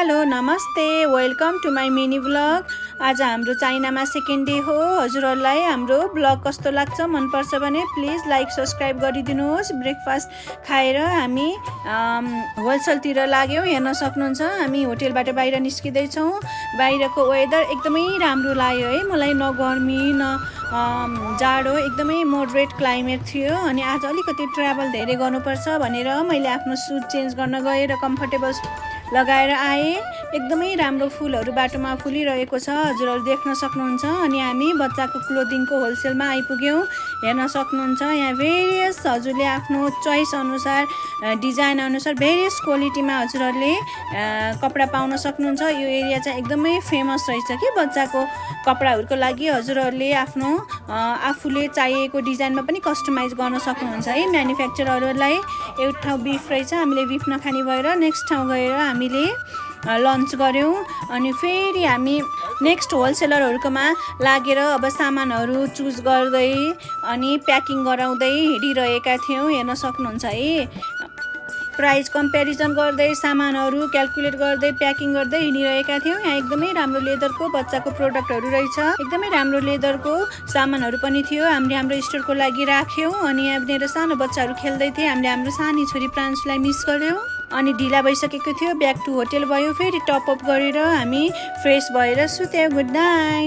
Hello नमस्ते welcome to my mini vlog. आज हाम्रो चाइनामा सेकेन्ड डे हो। हजुरहरूलाई हाम्रो ब्लग कस्तो लाग्छ, मनपर्छ भने प्लिज लाइक सब्सक्राइब गरिदिनुहोस्। ब्रेकफास्ट खाएर हामी होलसेलतिर लाग्यौँ। हेर्न सक्नुहुन्छ हामी होटेलबाट बाहिर निस्किँदैछौँ। बाहिरको वेदर एकदमै राम्रो लाग्यो है मलाई, न गर्मी न जाडो, एकदमै मोडरेट क्लाइमेट थियो। अनि आज अलिकति ट्राभल धेरै गर्नुपर्छ भनेर मैले आफ्नो सुट चेन्ज गर्न गएँ र कम्फर्टेबल लगाएर आएँ। एकदमै राम्रो फुलहरू बाटोमा फुलिरहेको छ, हजुरहरू देख्न सक्नुहुन्छ। अनि हामी बच्चाको क्लोदिङको होलसेलमा आइपुग्यौँ। हेर्न सक्नुहुन्छ यहाँ भेरियस हजुरले आफ्नो चोइस अनुसार, डिजाइन अनुसार भेरियस क्वालिटीमा हजुरहरूले कपडा पाउन सक्नुहुन्छ। यो एरिया चाहिँ एकदमै फेमस रहेछ कि बच्चाको कपडाहरूको लागि। हजुरहरूले आफ्नो आफूले चाहिएको डिजाइनमा पनि कस्टमाइज गर्न सक्नुहुन्छ है। म्यानुफ्याक्चररहरूलाई एउटा ठाउँ बिफ रहेछ, हामीले बिफ नखाने भएर नेक्स्ट ठाउँ गएर हामीले लन्च गऱ्यौँ। अनि फेरि हामी नेक्स्ट होलसेलरहरूकोमा लागेर अब सामानहरू चुज गर्दै अनि प्याकिङ गराउँदै हिँडिरहेका थियौँ। हेर्न सक्नुहुन्छ है, प्राइस कम्पेरिजन गर्दै सामानहरू क्यालकुलेट गर्दै प्याकिङ गर्दै हिँडिरहेका थियौँ। यहाँ एकदमै राम्रो लेदरको बच्चाको प्रोडक्टहरू रहेछ, एकदमै राम्रो लेदरको सामानहरू पनि थियो। हामीले हाम्रो स्टोरको लागि राख्यौँ। अनि यहाँनिर सानो बच्चाहरू खेल्दै थिए। हामीले हाम्रो सानी छोरी प्रान्सलाई मिस गऱ्यौँ। अनि ढिला भइसकेको थियो, ब्याक टु होटेल भयो। फेरि टपअप गरेर हामी फ्रेस भएर सुत्यौँ। Good night.